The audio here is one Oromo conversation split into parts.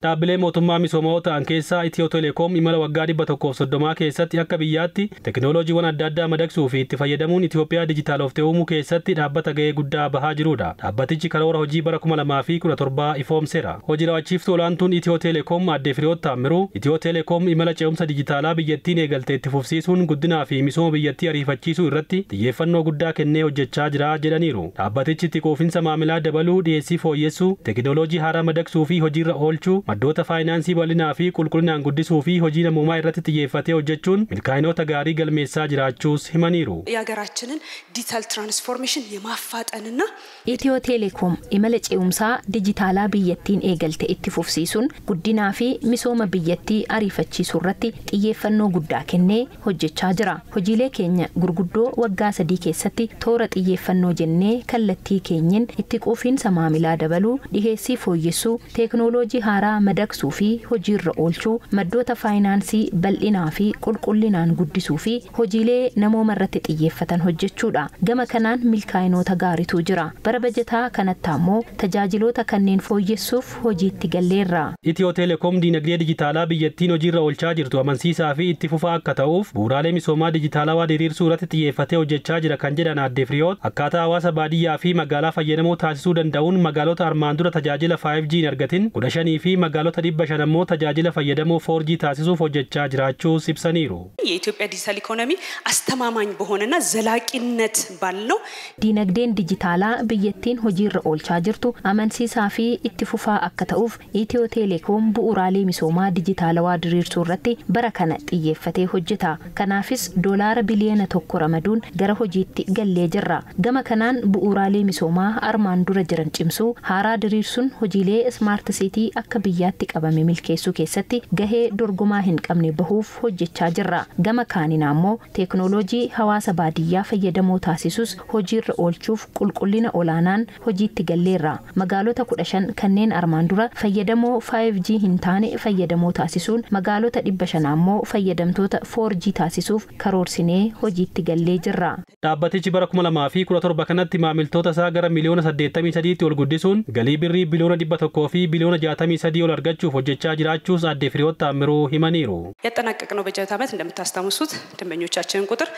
Dhaabbilee mootummaa misoomaa ta'an keessaa Itiyoo Teleekoom imala waggaa 130 keessatti akka biyyaatti teekinooloojiiwwan adda addaa madaqsuu fi itti fayyadamuun Itiyoophiyaa dijitaaloftee uumuu keessatti dhaabbata gahee guddaa bahaa jirudha. Dhaabbatichi karoora hojii bara 2017 ifoomseera. Hojii raawwachiiftuu olaantuun Itiyoo Teleekoom aadde Firiyoot Taammiruu Itiyoo Teleekoom imala ce'umsa dijitaalaa biyyattiin eegalte itti fufsiisuun guddinaa fi misooma biyyattii ariifachiisuu irratti xiyyeeffannoo guddaa kennee hojjechaa jira jedhaniiru. Dhaabbatichi itti quufinsa maamilaa dabaluu, dhiyeessii fooyyessuu, teekinooloojii haaraa madaqsuu fi hojiirra oolchuu, maddoota faayinaansii bal'inaa fi qulqullinaan guddisuu fi hojii namoomaa irratti xiyyeeffatee hojjechuun milkaa'inoota gaarii galmeessaa jiraachuus himaniiru. የሀገራችንን ዲጂታል ትራንስፎርሜሽን የማፋጠንና Itiyoo Teleekoom imala ce'umsaa dijitaalaa biyyattiin eegalte itti fufsiisuun guddinaa fi misooma biyyattii ariifachiisuu irratti xiyyeeffannoo guddaa kennee hojjechaa jira. Hojiilee keenya gurguddoo waggaa 3 keessatti toora xiyyeeffannoo jennee kallattii keenyin itti quufinsa maamilaa dabaluu, dhiheessii fooyyessuu, teeknooloojii haaraa madaqsuu fi hojiirra oolchuu, maddoota faayinaansii bal'inaa fi qulqullinaan guddisuu fi hojiilee namooma irratti xiyyeeffatan hojjechuudha. Gama kanaan milkaa'inoota gaariitu jira. Bara bajataa kanatti ammoo tajaajiloota kanneen fooyyessuuf hojiitti galleerra. Itiyoo Teleekoom diinagdee dijitaalaa biyyattiin hojiirra oolchaa jirtu amansiisaa fi itti fufaa akka ta'uuf bu'uuraalee misoomaa dijitaalawaa diriirsuu irratti xiyyeeffatee hojjechaa jira kan jedhan aadde Firiyoot akkaataa hawaasa baadiyyaa fi magaalaa fayyadamoo taasisuu danda'uun magaalota armaan dura tajaajila 5G hin argatin 15 fi magaalota 500 ammoo tajaajila fayyadamoo 4G taasisuuf hojjechaa jiraachuus ibsaniiru. የኢትዮጵያ ዲጂታል ኢኮኖሚ አስተማማኝ በሆነና ዘላቂነት ባለው Diinagdeen dijitaalaa biyyattiin hojiirra oolchaa jirtu amansiisaa fi itti fufaa akka ta'uuf Itiyoo Teleekoom bu'uuraalee misoomaa dijitaalawaa diriirsuu irratti bara kana xiyyeeffatee hojjeta. Kanaafis doolaara biliyoona 1 ramaduun gara hojiitti gallee jirra. Gama kanaan bu'uuraalee misoomaa armaan dura jiran cimsuu, haaraa diriirsuun hojiilee ismaart siitii akka biyyaatti qabame milkeessuu keessatti gahee dorgomaa hin qabne bahuuf hojjechaa jirra. Gama kaaniin ammoo teeknooloojii hawaasa baadiyyaa fayyadamoo taasisus hojiirra oolchuuf qulqullina olaanaan hojiitti galleerra. Magaalota 15 kanneen armaan dura fayyadamoo 5G hin taane fayyadamoo taasisuun magaalota 500 ammoo fayyadamtoota 4G taasisuuf karoorsinee hojiitti gallee jirra. Dhaabbatichi bara 2017 kanatti maamiltoota isaa gara miliyoona 83tti ol guddisuun galii birrii biliyoona 100 fi biliyoona 63 ol argachuuf hojjechaa jiraachuus aadde Firiyoot Taammiruu himaniiru. ያጠናቀቅነው በጀት ዓመት እንደምታስታውሱት ደንበኞቻችንን ቁጥር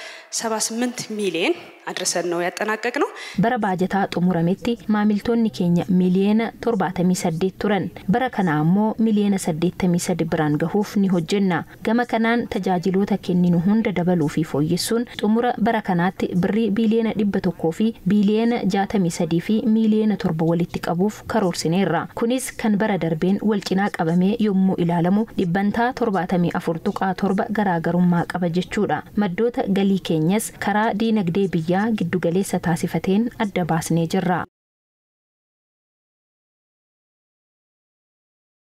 78 ሚሊዮን አድርሰን ነው ያጠናቀቅነው። Bara baajataa xumurametti maamiltoonni keenya miliyoona 78 turan. Bara kana ammoo miliyoona 83 biraan gahuuf ni hojjenna. Gama kanaan tajaajiloota kenninu hunda dabaluu fi fooyyessuun xumura bara kanaatti birrii biliyoona 100 fi biliyoona 63 fi miliyoona 7 walitti qabuuf karoorsineerra. Kunis kan bara darbeen wal cinaa qabamee yommuu ilaalamu dhibbantaa 74.7 garaagarummaa qaba jechuudha. Maddoota galii keenyas karaa diinagdee biyyaa giddugaleessa taasifateen adda baasnee jirra.